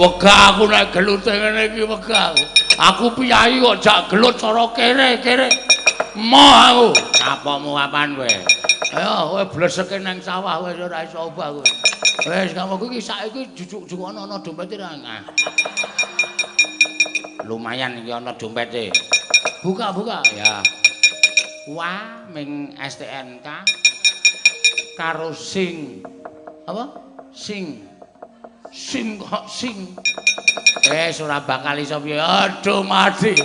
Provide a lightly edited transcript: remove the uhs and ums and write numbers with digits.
Wegah aku nek gelute ngene iki wegah aku. Aku piyayi kok jak gelut cara kere-kere. Moh aku. Apamu apan kowe? Ayo kowe bleseke nang sawah wis ora iso obah kowe. Wis kamu iki saiki jujuk-jujuk ana dompete ra. Lumayan iki ana dompete. Buka-buka ya. Wah, ming STNK karo sing apa? Sing sim kok sing. Wis ora bakal iso piye. Aduh mati.